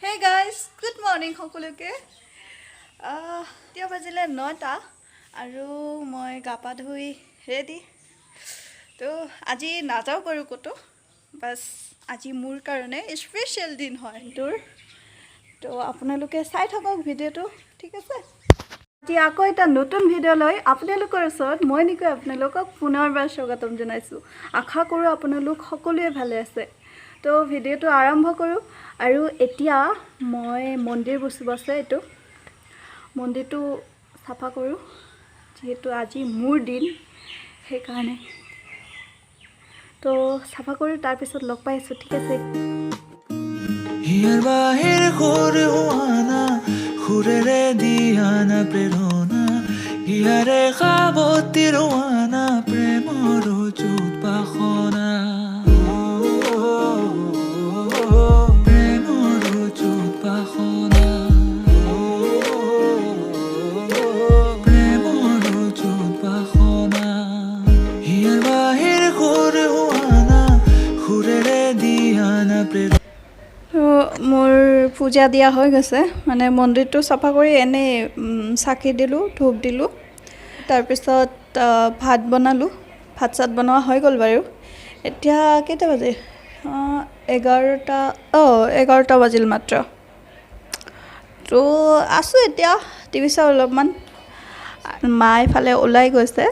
Hey guys, good morning সকলোকে। এতিয়া বাজিলে 9টা আৰু মই গা পা ধুই ৰেডি। তো আজি নাযাওঁ বাৰু ক'তো, বাছ আজি মোৰ কাৰণে স্পেচিয়েল দিন হয় তোৰ। তো আপোনালোকে চাই থাকক ভিডিঅ'টো, ঠিক আছে? আজি আকৌ এটা নতুন ভিডিঅ' লৈ আপোনালোকৰ ওচৰত মই নিকৈ আপোনালোকক পুনৰবাৰ স্বাগতম জনাইছোঁ। আশা কৰোঁ আপোনালোক সকলোৱে ভালে আছে। তো ভিডিঅ'টো আৰম্ভ কৰোঁ। আৰু এতিয়া মই মন্দিৰ বচিব আছে, এইটো মন্দিৰটো চাফা কৰোঁ, যিহেতু আজি মোৰ দিন, সেইকাৰণে। তো চাফা কৰি তাৰপিছত লগ পাই আছোঁ, ঠিক আছে? হিয়াৰ বাঁহীৰ সুৰ হোৱানা, সুৰেৰে দিয়ানা প্ৰেৰণা, হিয়াৰে সাৱটি ৰোৱানা, প্ৰেমৰ অযুত বাসনা, প্ৰেমৰ অযুত বাসনা, প্ৰেমৰ অযুত বাসনা। হিয়াৰ বাঁহীৰ সুৰ হোৱানা, সুৰেৰে দিয়ানা প্ৰেৰণা। তো মোৰ পূজা দিয়া হৈ গৈছে, মানে মন্দিৰটো চাফা কৰি এনেই চাকি দিলোঁ, ধূপ দিলোঁ, তাৰপিছত ভাত বনালোঁ। ভাত চাত বনোৱা হৈ গ'ল বাৰু। এতিয়া কেইটা বাজে? 11টা, অঁ, 11টা বাজিল মাত্ৰ। তো আছোঁ এতিয়া টিভি চাওঁ অলপমান। মা এইফালে ওলাই গৈছে,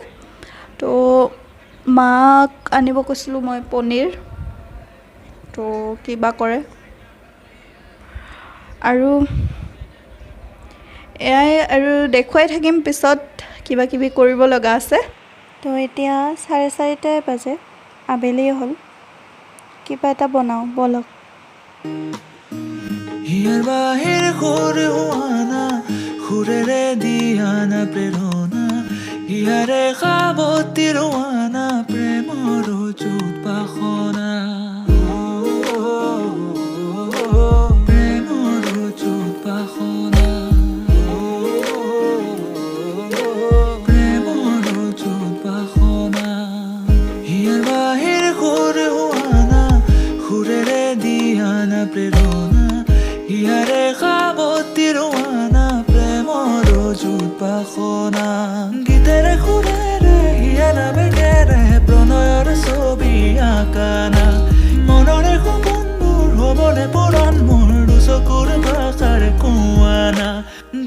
তো মাক আনিব কৈছিলোঁ মই পনীৰ, তো কিবা কৰে। আৰু এয়াই আৰু দেখুৱাই থাকিম পিছত, কিবা কিবি কৰিব লগা আছে। তো এতিয়া 4:30টাই বাজে, আবেলিয়ে হ'ল। কিবা এটা বনাওঁ ব'লক। হিয়াৰ বাঁহীৰ সুৰ হোৱানা, সুৰেৰে দিয়ানা প্ৰেৰণা, হিয়াৰে সাৱটি ৰোৱানা, প্ৰেমৰ অযুত বাসনা, প্ৰেমৰ অযুত বাসনা, প্ৰেমৰ অযুত বাসনা। হিয়াৰ বাঁহীৰ সুৰ হোৱানা, সুৰেৰে দিয়ানা প্ৰেৰণা, হিয়াৰে সাৱটি ৰোৱানা, প্ৰেমৰ অযুত বাসনা। গীতেৰে সুৰেৰে হিয়াৰ বেগেৰে প্ৰণয়ৰ ছবি আঁকানা, মনৰে সপোনবোৰ হ'বনে পূৰণ মোৰ দুচকুৰ ভাষাৰে কোৱানা।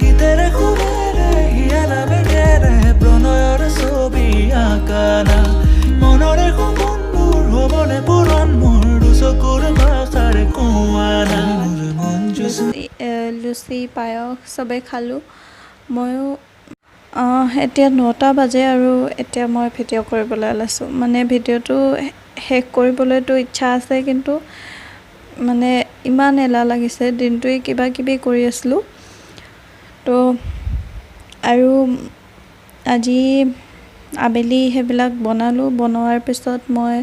গীতেৰে সুৰেৰে হিয়াৰ বেগেৰে প্ৰণয়ৰ ছবি আঁকানা, মনৰে সপোনবোৰ হ'বনে পূৰণ মোৰ দুচকুৰ ভাষাৰে কোৱানা। মোৰ মন লুচি, পায়স চবেই খালোঁ ময়ো। এতিয়া 9টা বাজে আৰু এতিয়া মই ভিডিঅ' কৰিবলৈ ওলাইছোঁ। মানে ভিডিঅ'টো শেষ কৰিবলৈতো ইচ্ছা আছে, কিন্তু মানে ইমান এলাহ লাগিছে, দিনটোৱে কিবা কিবি কৰি আছিলোঁ। তো আৰু আজি আবেলি সেইবিলাক বনালোঁ, বনোৱাৰ পিছত মই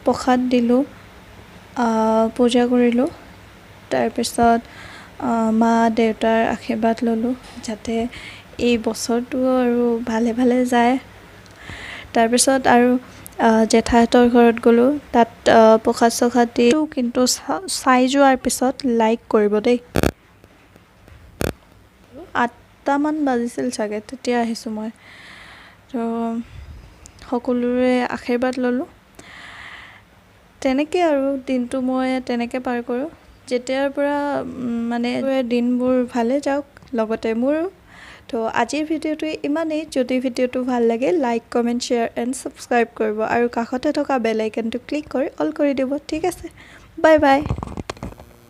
প্ৰসাদ দিলোঁ, পূজা কৰিলোঁ, তাৰপিছত মা দেউতাৰ আশীৰ্বাদ ল'লোঁ যাতে এই বছৰটো আৰু ভালে ভালে যায়। তাৰপিছত আৰু জেঠাইহঁতৰ ঘৰত গ'লোঁ, তাত প্ৰসাদ চসাদ দি। কিন্তু চাই যোৱাৰ পিছত লাইক কৰিব দেই। 8টামান বাজিছিল চাগে, তেতিয়া আহিছোঁ মই। তো সকলোৰে আশীৰ্বাদ ল'লোঁ। তেনেকৈ আৰু দিনটো মই তেনেকৈ পাৰ কৰোঁ। যেতিয়াৰ পৰা মানে দিনবোৰ ভালে যাওক, লগতে মোৰো। তো আজিৰ ভিডিঅ'টো ইমানেই। যদি ভিডিঅ'টো ভাল লাগে, like, comment, share and subscribe কৰিব আৰু কাষতে থকা বেল আইকনটো ক্লিক কৰি অল কৰি দিব, ঠিক আছে? Bye bye.